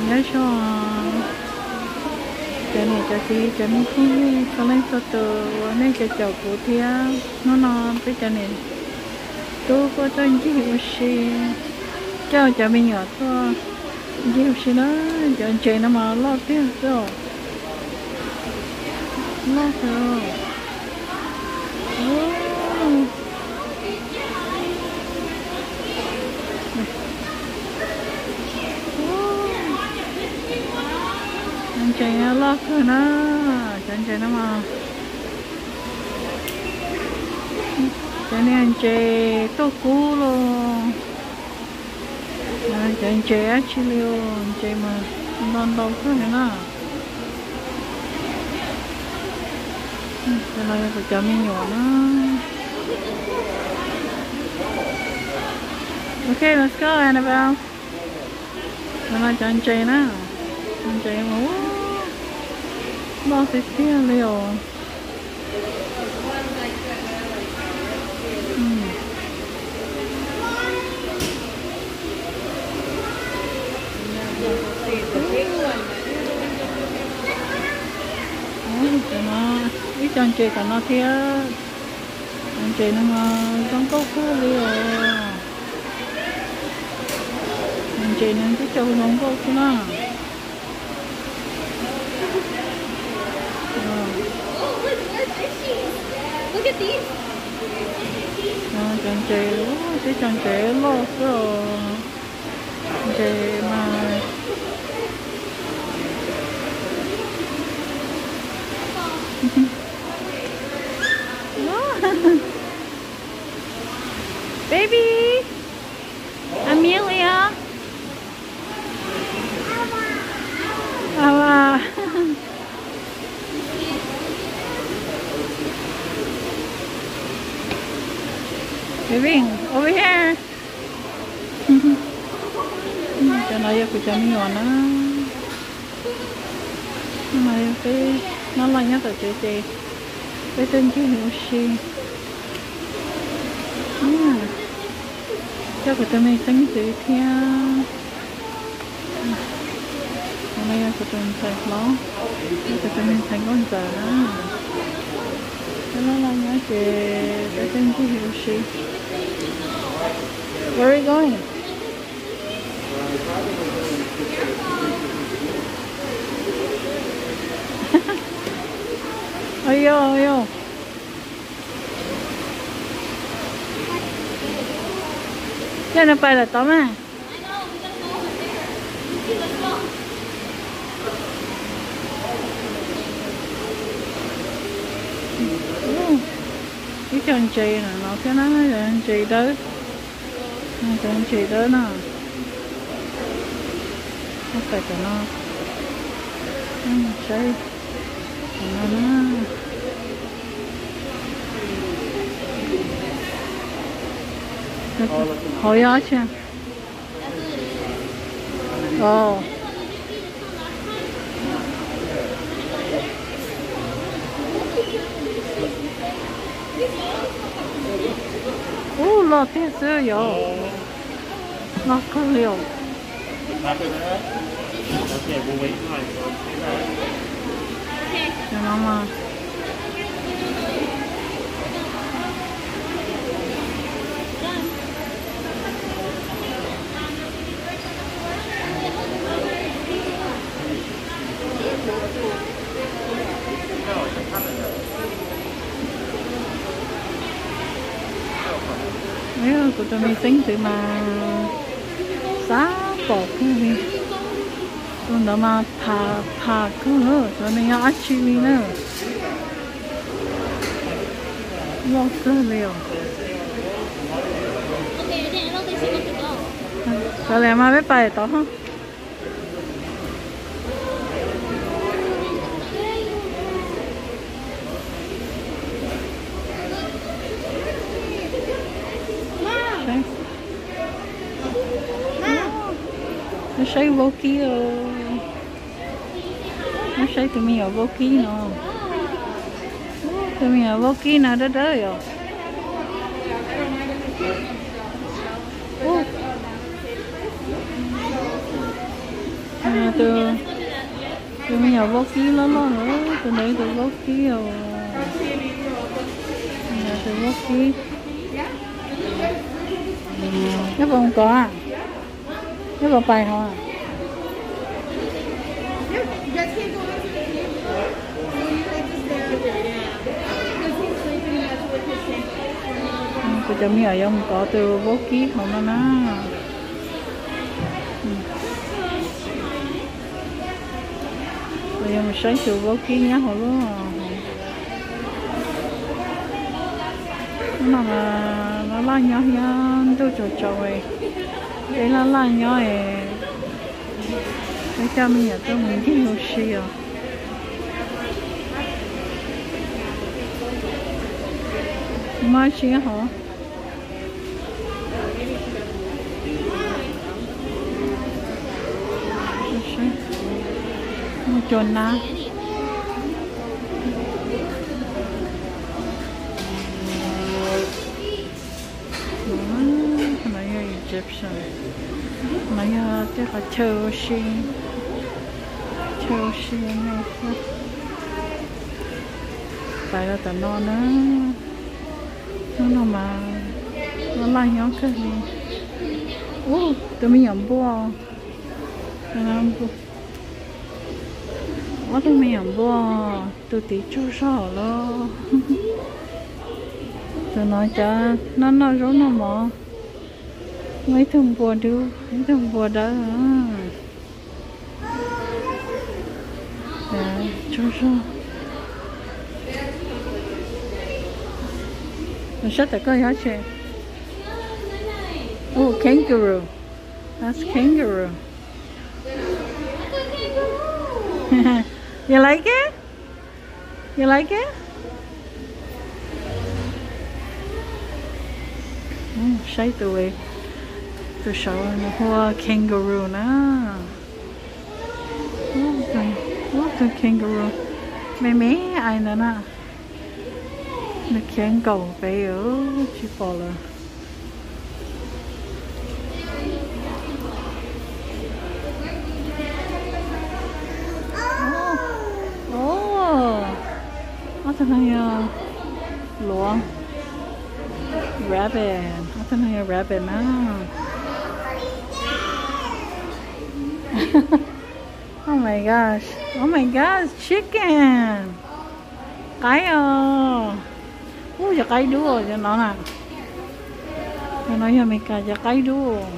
Nyob zoo cov niam cov txiv cov me phooj ywg txhua leej txhua tus uas nej caum kuv thiab. Hnub no peb cov niam tub kuj tuaj ncig ua si, coj cov me nyuam tuaj ncig ua si na. Cov ntses no mas loj tiag xwb os. Loj kawg. Ntses loj kawg na, cov ntses no mas. Cov niag ntses tuaj kub los, cov ntses dab tsi li, ntses mas ntau ntau kawg li na. Cov no yog kuv cov me nyuam na. Ok, let's go, Annabelle. Cov no cov ntses na, ntses mas loj tiag tiag li os. Cov no, ib co ntses tom no thiab. Cov ntses no mas zoo nkauj kawg li os. Cov ntses no twb cov zoo nkauj xwb na. Cov ntses, twb cov ntses loj xwb os. Ntses mas. Baby, Amelia. Ava. Baby, over here. Cov no yog kuv cov me nyuam na. Hnub no peb noj laj nyob tom tsev ces peb tuaj ncig ua si. Coj kuv tus me xeeb ntxwv thiab. Tus no yog kuv tus ntxhais hlob, yog kuv tus me ntxhais nkauj ntxawm na. Peb noj laj nyob ces peb tuaj ncig ua si. Where are we going? Ayo, ayo. Coj nws pais lawm tod mas. Ib co ntses no thiab na, ntses dawb, cov ntses dawb no. Pais tom no, saib tom no na. Hauv yog dab tsi? Ov, ub, loj tiag xwb yom. Loj kawg li os. Kuv tus me xeeb ntxwv mas xav pom kawg li. Tus ntawd mas pham pham kawg, xyov nws yog dab tsi li na. Loj kawg li os. Kav liam mas peb pais tod. Saib, saib vaub kib os. Muab saib tus me nyuam vaub kib no. Tus me nyuam vaub kib no dawb dawb yom. Tus, tus me nyuam vaub kib loj loj na, tus ntawd tus vaub kib os. Tus vaub kib. Nyob puas mus kov? Nyob puas pais hov? Kuv cov me nyuam yuav mus kov tus vaub kib hauv no na. Kuv yuav mus saib tus vaub kib nyob hauv lub. Hnub no mas laj laj nyob thiab ntuj tsaus tsaus, peb laj laj nyob es peb coj me nyuam tuaj mus ncig ua si os. Mas tsis hov. Muaj cua nab. No yog Egyptian, no yog tej qhov chaw ua si, chaw ua si no xwb. Pais rau tom no na. Hnub no mas laj laj nyob kawg li. Ub, tus me nyuam npua. Ob tug me nyuam npua, tus tid tsaug zog lawm. Tus no cov noj noj zaub noj mov. Muaj ib tug npua dub, ib tug npua dawb. Tsaug zog. Sab tom koj yog tsi? Oh, kangaroo. That's kangaroo. You like it? You like it? Saib tus, tus saud nws hu ua kangaroo na. Tus kangaroo me me ais ntawd na. Nws khiav nkaum pem tsis pom lawm. Ob tug no yog luav, rabbit, ob tug no yog rabbit na. Oh my gosh, oh my gosh, chicken. Qaib os. Ub, cov qaib dub cov no na. Cov no yog Amelikas cov qaib dub.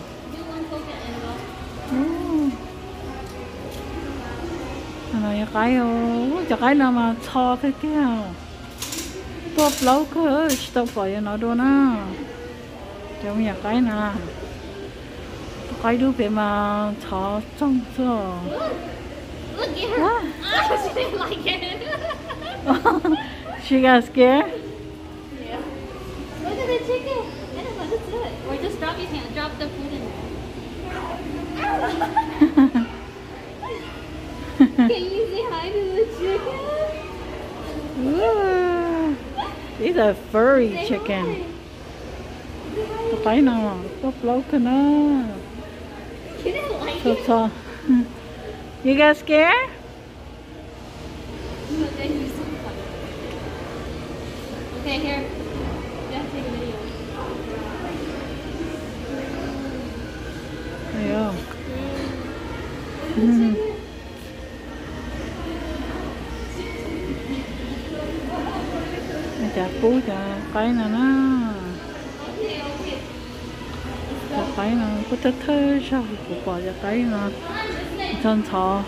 Cov no yog qaib, cov qaib no mas txho tiag tiag. Tuaj plaub kawg tsis tau pom cov no dua na. Cov me nyuam qaib no, tus qaib dub pem mas txho txoog xwb. She got scared? It's a furry chicken. Tus qaib no tuaj plaub kawg na. Txho txho. You guys scared? Cas pub cov qaib no na. Cov qaib no kuj thawj thawj zaug kuv pom cov qaib no ntxhov ntxhov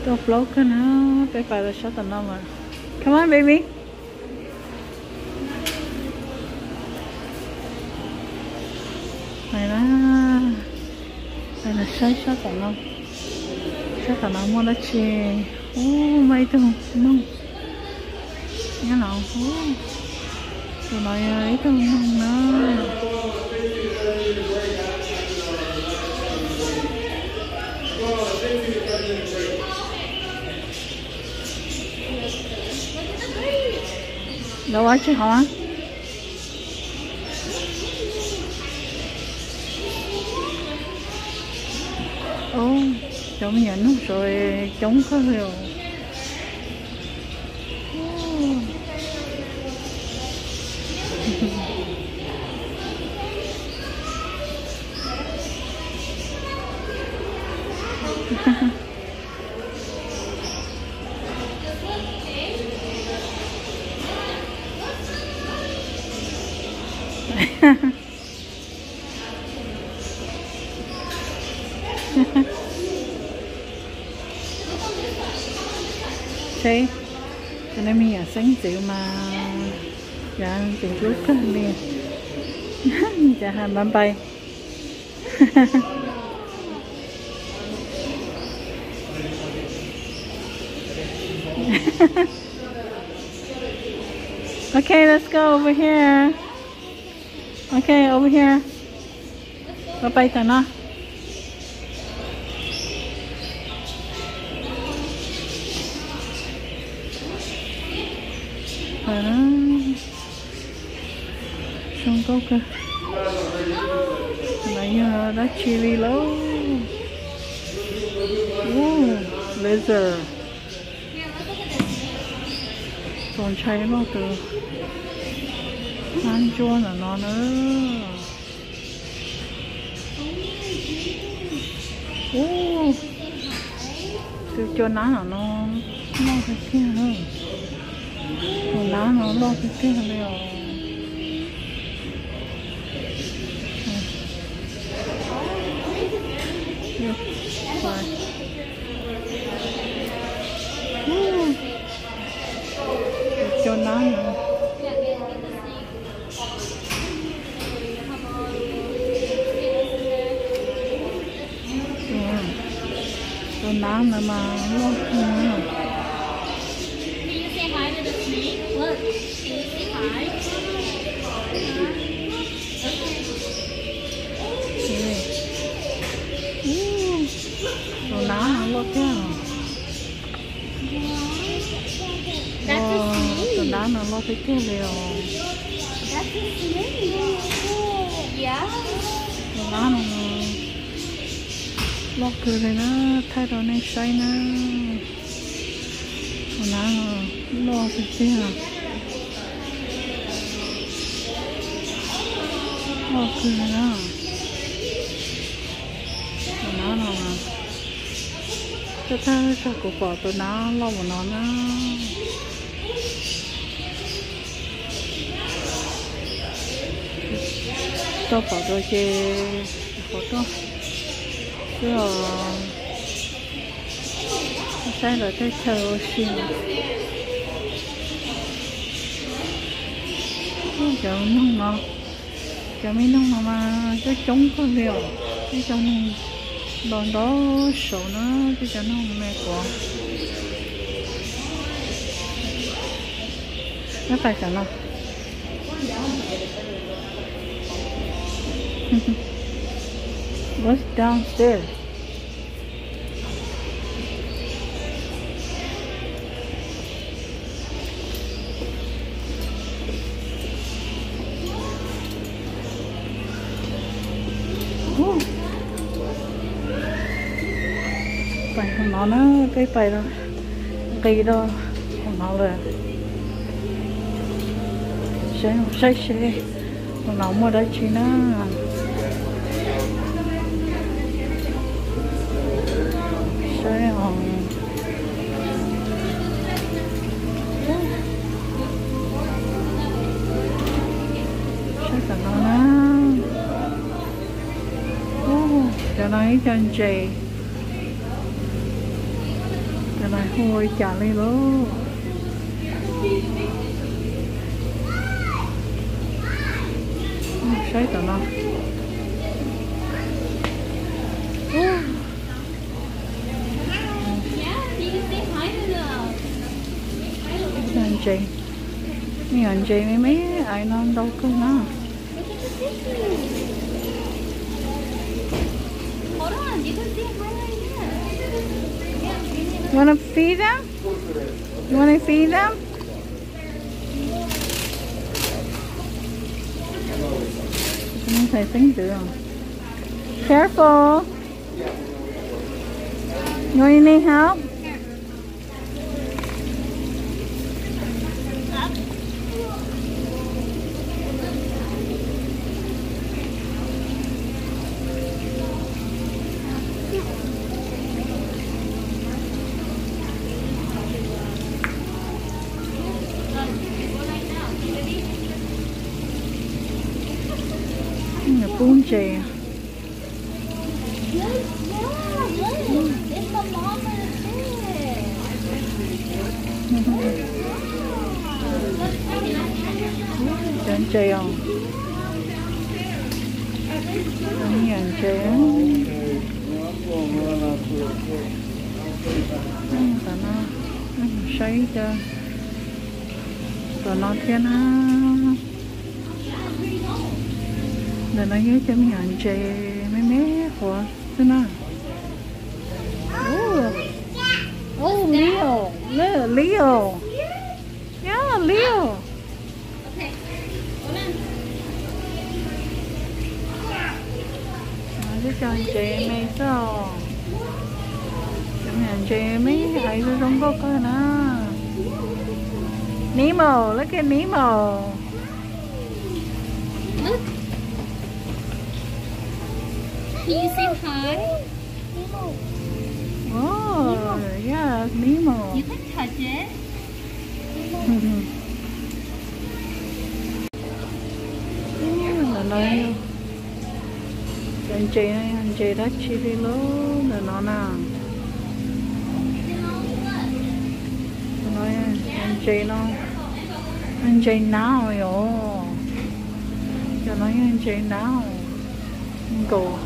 tuaj plaub kawg na. Peb pais rau sab tom no mas. Come on, baby. Pais na, pais saib sab tom no. Sab tom no muaj dab tsi? Ub, muaj ib tug noog nyob no. Tus no yog ib tug noog na. Lawv ua tsi hov? Ub, Cov me nyuam noog saud coob kawg li os. Seb, cov nej me nyuam xeeb ntxwv mas, cov ntxim hlub kawg li. Cov has npab npai. Okay, let's go over here. Okay, over here. Koj pais tom no. Zoo nkauj kawg. Lawv yog dab tsi li lauj? Lizard. Txaus ntshai loj tus nab ntsuab ntawm no na. Tus cua nab no loj tiag tiag. Tus nab no loj tiag tiag li os. Tus cua nab no. Tus nab no mas loj kawg. Tus nab no loj tiag. Tus nab no loj tiag tiag li os. Tus nab no loj kawg li na, thaij rau nej saib na. Tus nab no loj tiag tiag. Loj kawg li na. Tus nab no, thaum thawj zaug kuv pom tus nab loj npaum no na. Tau pom dua ces qhov tuaj xwb os. Saib lawv tej chaw ua si. Cov noog no, cov me noog no mas coob coob kawg li os. Tej cov noog ntau ntau saud na, tej cov noog me quav. Nyob pais tom no. What's downstairs? Pais hauv no na, peb pais nqis rau hauv no lawm. Saib, saib seb hauv no muaj dab tsi na. Saib os. Saib tom no na. Cov no ib co ntses. Cov no hu ua li cas li lauj? Saib tom no. Ntses, me nyuam ntses me me aiv no ntau kawg na. Wanna feed them? You wanna feed them? Tus xeeb ntxwv. Careful. You want any help? Pub ntses. Cov ntses os. Cov me nyuam ntses. Tom no, saib cov, tom no thiab na. Ntawm no yog cov me nyuam ntses me me qhuav xwb na. Oh, Leo, look, Leo. Yeah, Leo. Twb cov ntses me xwb os. Cov me nyuam ntses me hais zoo zoo nkauj kawg na. Nemo, look at Nemo. Look. Can you say hi? Oh, yeah, Nemo. You can touch it. Ntawm no, cov ntses no yog ntses dab tsi li lauj ntawm no na? Cov no, cov ntses no, ntses nab os. Cov no yog ntses nab nkaus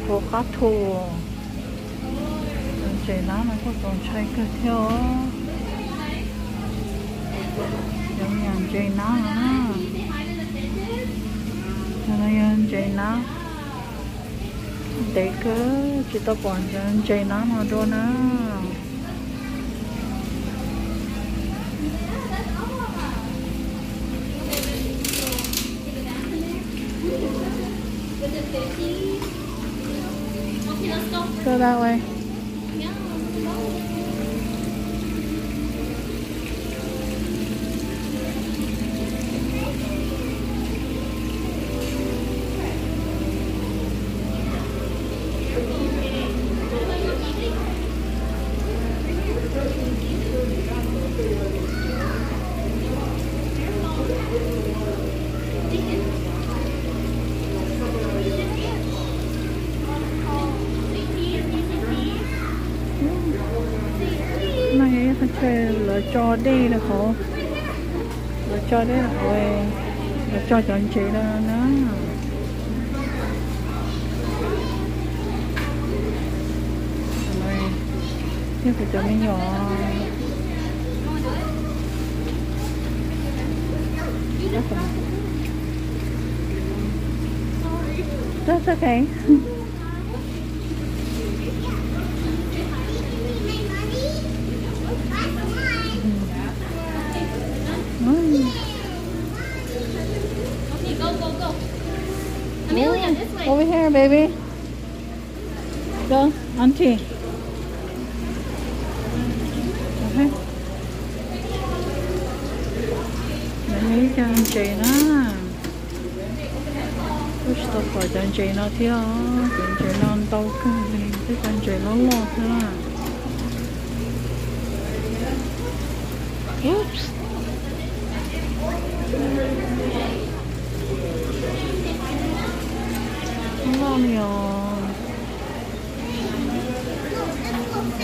hauv qab thu. Cov ntses nab no kuj txaus ntshai kawg thiab os. Cov me nyuam ntses nab no na. Cov no yog ntses nab. Ntev kawg tsis tau pom cov ntses nab no dua na. Go that way. No yog ib qhov chaw lawv tso dej rau hauv, lawv tso dej rau hauv, lawv tso cov ntses rau na. Thiab kuv cov me nyuam. That's okay. Over here, baby. Go, auntie. Cov ntses na. Kuj tsis tau pom cov ntses no thiab, cov ntses no ntau kawg li, tej cov ntses loj loj thiab na. Oops. Loj li os.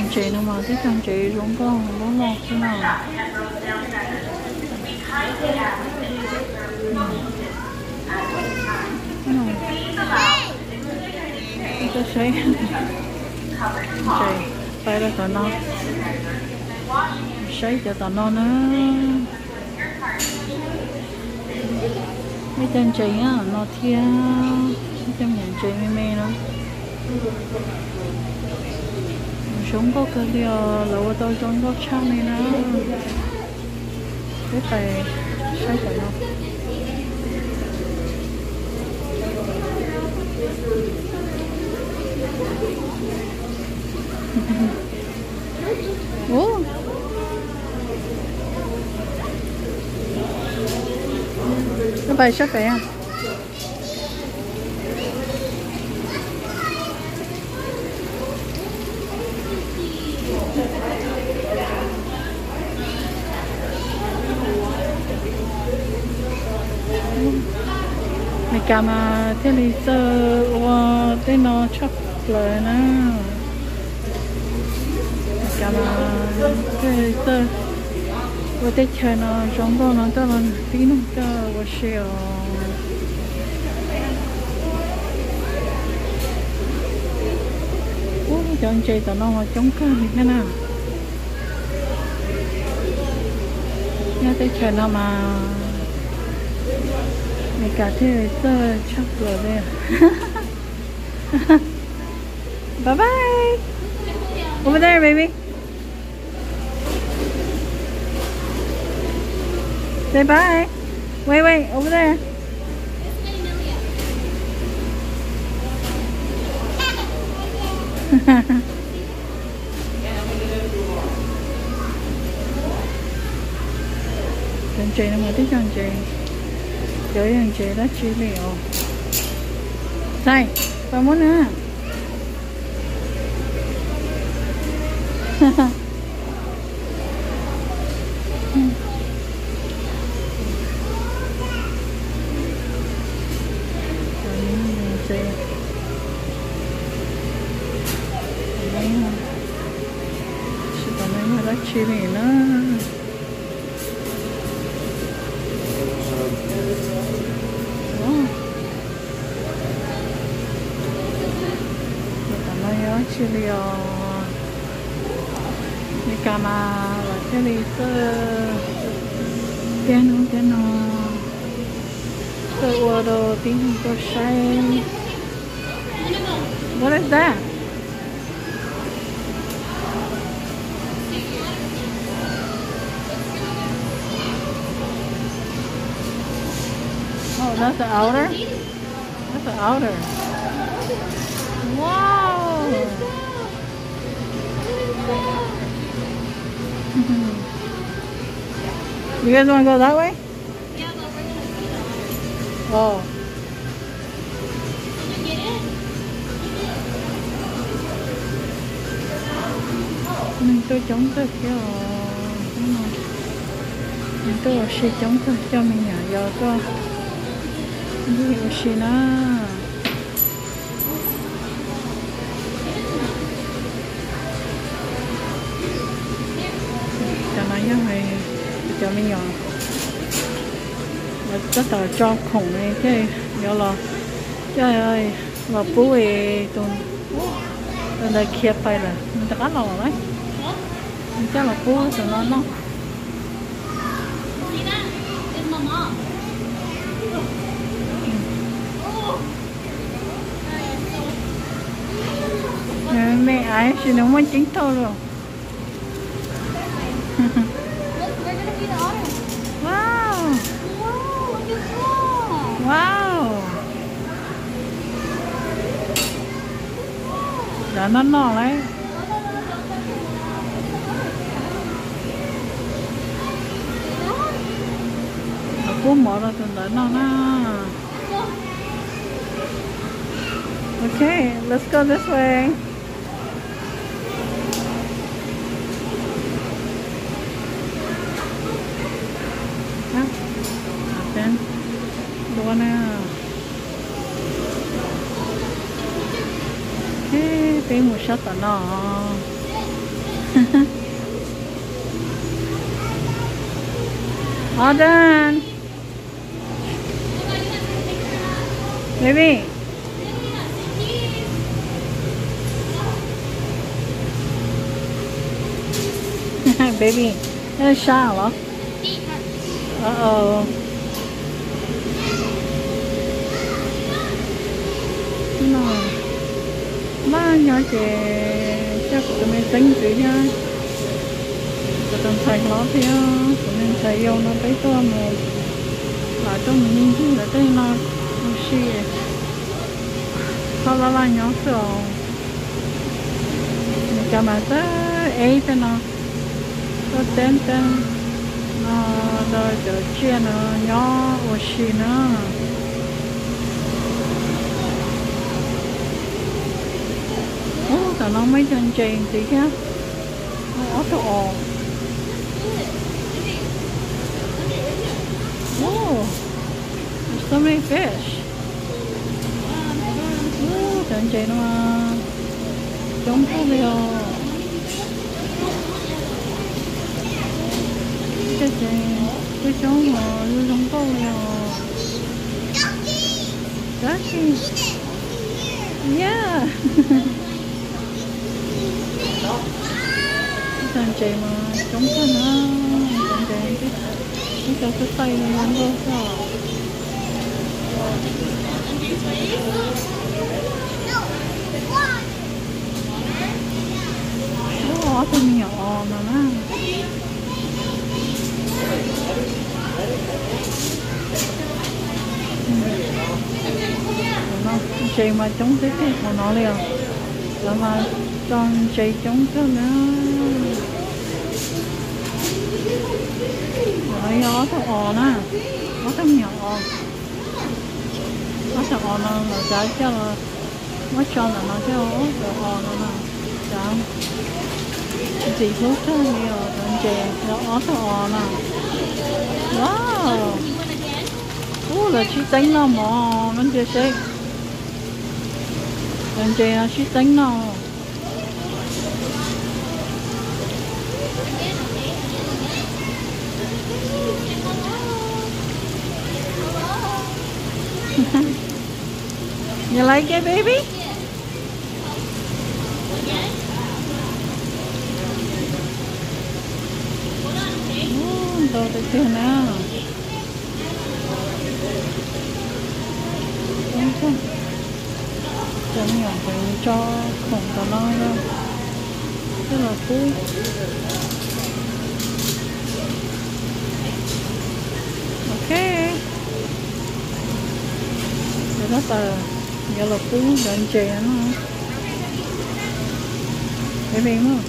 Ntses no mas tib co ntses zoo nkauj loj loj xwb na. Saib, pais rau tom no, saib cov tom no na. Ib co ntses no thiab, ib co me nyuam ntses me me no. Zoo nkauj kawg li os, lawv ua tau zoo nkauj tshaj li na. Peb pais saib tom no. Ub, pais sab pem. Meskas mas thiaj li txawj ua tej no tshaj plaws na. Meskas mas thiaj li txawj ua teb chaws no zoo nkauj no coj los nrog tib neeg coj ua si os. Ub, cov ntses tom no mas coob kawg li thiab na. Nyob teb chaws no mas Meskas thiaj li txawj tshaj plaws li. Bye bye. Over there, baby. Say bye. Wait, wait, over there. Cov ntses no mas tib co ntses, cov yog ntses dab tsi li os. Sai, pab muab na. Tsis pom no yog dab tsi li na. Tam no yog dab tsi li os? Meskas mas lawv thiaj li txawj tiag hnub tiag no, txawj ua rau tib neeg tuaj saib. What is that? Oh, that's the outer? That's the outer. Wow. You guys want to go that way? Oh. Neeg tuaj coob kawg thiab os. Neeg tuaj ua si coob kawg, coj me nyuam yaus tuaj ncig ua si na. Cov no yog cov me nyuam tab tom tso khoom thiaj yuav los, coj los pub tus, tus ntawd khiav pais lawm, nws rov qab los lawm. Coj los pub tus no noj. Me aiv sis nws muaj ceeb tag lawm. Wow. Wow. Cov no noj lawm. Pub mov rau tus ntawd noj na. Okay, let's go this way. Dua na. Peb mus sab tom no. All done. Baby. Baby, sab los? Uh-oh. No, Vaj nyob ces coj kuv tus me txeeb ntxwv thiab, kuv tus ntxhais hlob thiab kuv tus ntxhais yau no peb tuaj mus, lam tuaj mus ncig ncig lawv tej no ua si. Txhob Vaj Vaj nyob xwb os. Nws cov mas txawj eb tej no. Tuaj teeb teeb no rau cov tsiaj no nyob ua si na. Ub, tom no muaj ib co ntses ntxiv thiab. Ob tug os. Ub, there's so many fish. Ub, cov ntses no coob kawg li os. Cov ntses coob coob os, zoo zoo nkauj li os. Dab tsi? Yeah. Ib co ntses mas coob kawg na, cov ntses, ib co xwb qaij zoo nkauj xwb. Ub, ob tug me nyuam os no na. Ntses mas coob tiag tiag hauv no li os. Lawv mas tso ntses coob kawg na. Ntawm no yog ob tug os na, ob tug me nyuam os. Ob tug os no lawv tsav coj los muab tso ntawm no thiab, ob tug os no na. Tsav ntxim hlub kawg li os, cov ntses, ob tug os no. Wow. Ub, lawv sib teeb noj mov, koj ntsia seb. Cov ntses sib teeb noj. You like it, baby? Ub, ntau tiag tiag na. Cov me nyuam tseem tso khoom tom no na, coj los pub. Ok. Cov tab tom yuav los pub cov ntses no. Baby, move.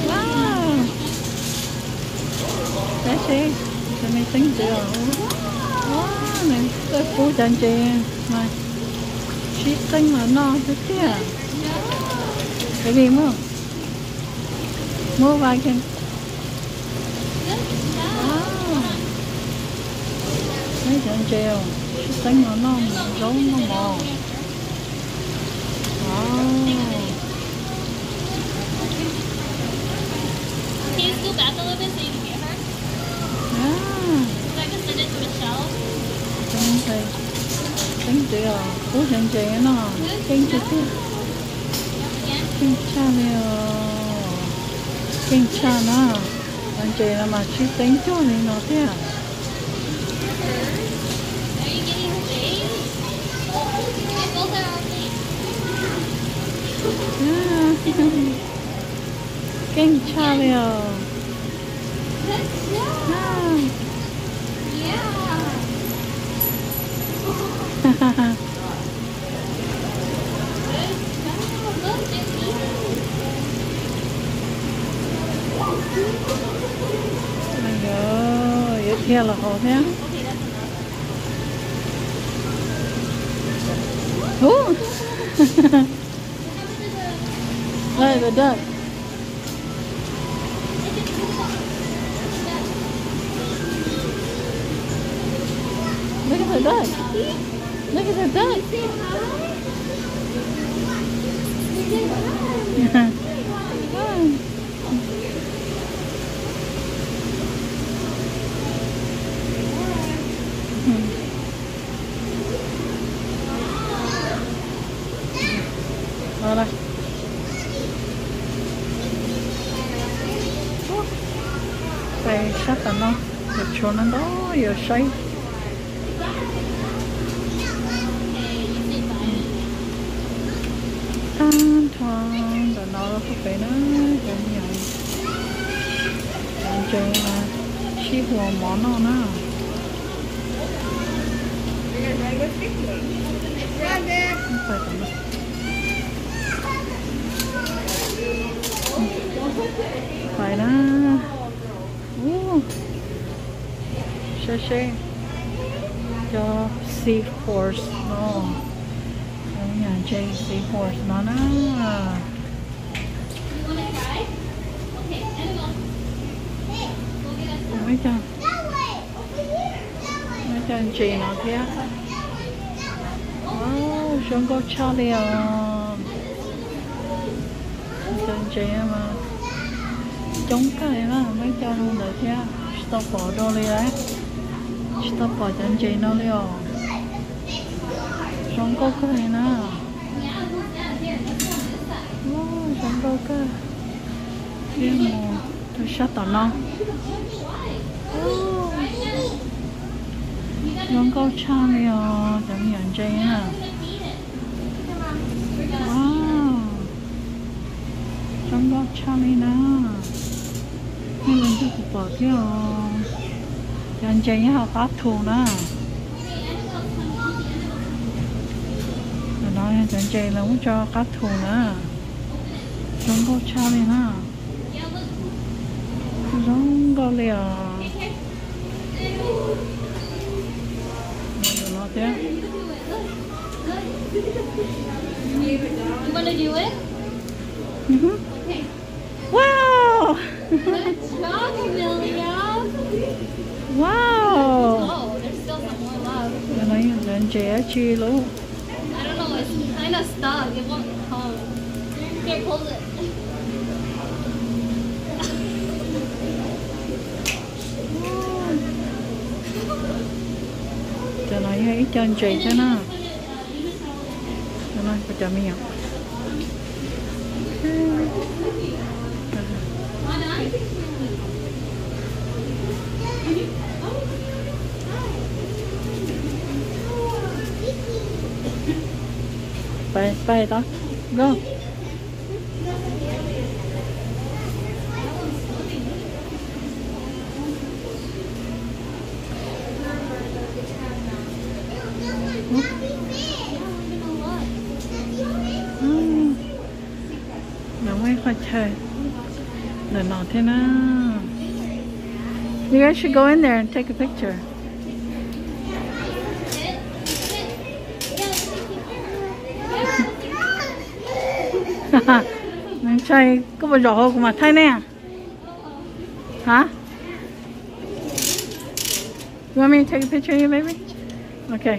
Wow. Tab sis cov me teeb ntses os. Wow, nws tuaj pub cov ntses mas sib teeb los noj xwb tiag. Baby, move. Move, I can. Wow. Peb cov ntses os, sib teeb los noj zaub noj mov. Wow. Can you scoot back a little bit so you can get her? Ah. So I can send it to Michelle. Cov me ntses, teeb ntses os, pub cov ntses no, keej tiag tiag. Keej tshaj li os. Keej tshaj na. Cov ntses no mas sib teeb cuag li no thiab. Keej tshaj li os. Yuav dhia los haus thiab. Ub. Look at the duck. Look at the duck. Look at the duck. Pais sab tom no, cov tshuaj no ntau yuav saib. Tag nrho ntawm no lawm pem na, cov me nyuam, cov ntses sib hlua mov noj na. Pais tom no. Pais na. Ub, saib seb cov seahorse no, cov me nyuam ntses seahorse no na. Muaj ib co, muaj ib co ntses no thiab. Wow, zoo nkauj tshaj li os. Cov ntses mas coob kawg li na, muaj ib co zoo ntawd thiab. Tsis tau pom dua li, tsis tau pom cov ntses no li os. Zoo nkauj kawg li na. Ub, zoo nkauj kawg. Peb mus rau sab tom no. Zoo nkauj tshaj li os, cov me nyuam ntses na. Wow, zoo nkauj tshaj li na. Nej los nrog kuv pom thiab os. Cov ntses nyob hauv qab thu na. Cov no cov ntses lawv muab tso qab thu na. Zoo nkauj tshaj li na. Zoo nkauj li os. Tus no thiab. You wanna do it? Mhm. Okay. Wow! Good job, Amelia. Wow! Oh, there's still some more left. Cov no yog cov ntses dab tsi lauj? I don't know, it's kind of stuck. It won't come. Here, hold it. Cov no yog ib co ntses thiab na. Cov no cov me nyuam. Pais, pais tau. Go. Lawv muaj ib qhov chaw ntawm no thiab na. You guys should go in there and take a picture. Ntshai, koj puas zaum hauv kuv mam thaij nej? Hah? You want me to take a picture of you, baby? Okay.